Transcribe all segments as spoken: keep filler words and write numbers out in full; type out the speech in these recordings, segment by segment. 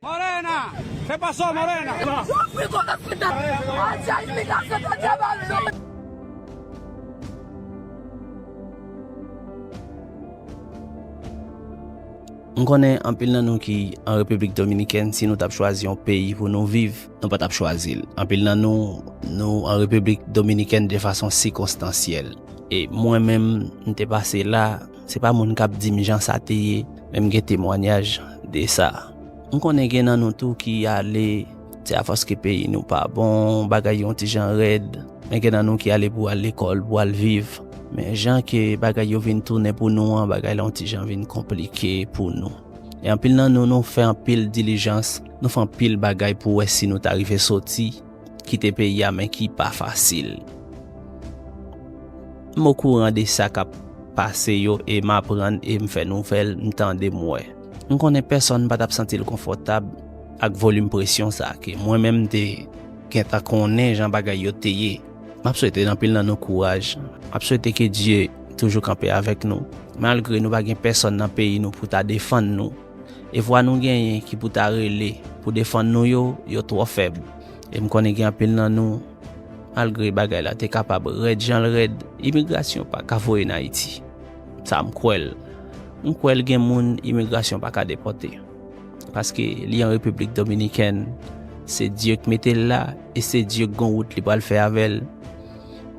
Morena! ¿Qué pasó, Morena? M konnen anpil nan nou ki an Repiblik Dominikèn, si nou t ap chwazi yon peyi pou nou viv, nou pa t ap chwazi l. Anpil nan nou, nou an Repiblik Dominikèn de fason sikonstansyèl. E mwen menm, m te pase la, se pa moun k ap di m jan sa te ye, men m gen temwanyaj de sa. M konnen gen nan nou tou ki ale, se afòs ke peyi nou pa bon, bagay yo yon ti jan rèd. Men gen nan nou ki ale pou al lekòl, pou al viv. Men jan ke bagay yo vin tounen pou nou an, bagay la yon ti jan vin konplike pou nou. E anpil nan nou, nou fè anpil dilijans, nou fè anpil bagay pou wè si nou ta rive soti, kite peyi a, men ki pa fasil. M okouran de sa k ap pase yo e m aprann e m fè nouvèl, m tande, m wè. M konnen pèsonn pa t ap santi l konfòtab ak volim presyon sa ke mwen menm m te gentan konnen jan bagay yo te ye. M ap swete anpil nan nou kouraj. M ap swete ke Dye toujou kanpe avèk nou. Malgre nou pa gen pèsonn nan peyi nou pou ta defann nou, e vwa nou genyen ki pou ta rele pou defann nou yo, yo twò fèb. E m konnen gen anpil nan nou, malgre bagay la te kapab rèd jan l rèd, imigrasyon pa ka voye n Ayiti. Sa m kwè l. M kwè l gen moun imigrasyon pa ka depòte. Paske li an Repiblik Dominikèn, se Dye k mete l la, e se Dye k gon wout li pral fè avè l.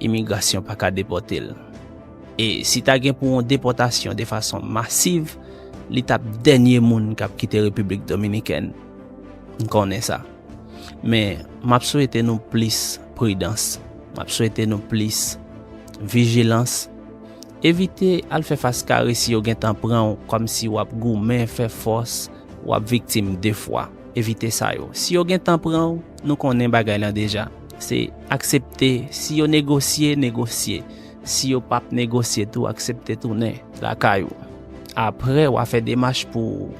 Imigrasyon pa ka depòte l. E si ta gen pou yon depòtasyon de fason masiv, li t ap dènye moun k ap kite Repiblik Dominikèn. M konnen sa. Men, m ap swete nou plis pridans. M ap swete nou plis vijilans. Evite al fè fas kare si yo gentan pran w kòmsi w ap goumen, fè fòs, w ap viktim de fwa. Evite sa yo. Si yo gentan pran w, nou konnen bagay lan deja. Se aksepte, si yo negosye, negosye. Si yo p ap negosye tou, aksepte tounen lakay ou. Apre, w a fè demach pou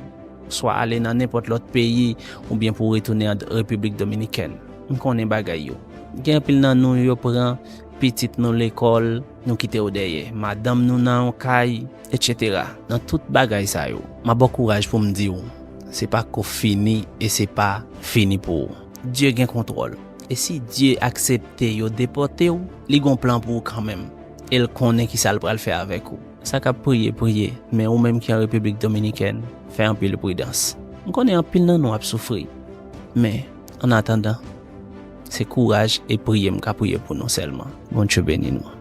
swa ale nan nenpòt lòt peyi oubyen pou retounen an Repiblik Dominikèn. M konnen bagay yo. Gen anpil nan nou yo pran pitit nou lekòl, nou kite yo dèyè. Madanm nou nan yon kay, etsetera. Nan tout bagay sa yo, m ap ba w kouraj pou m di w, se pa kou fini e se pa fini pou ou. Dye gen kontwòl. E si Dye aksepte yo depòte w, li gon plan pou ou kanmenm. E l konnen kisa l pral fè avèk ou. Sa k ap priye, priye, men ou menm ki an Repiblik Dominikèn, fè anpil pridans. M konnen anpil nan nou ap soufri, men, annatandan, se kouraj e priye m ka priye pou nou sèlman. Bondye beni nou.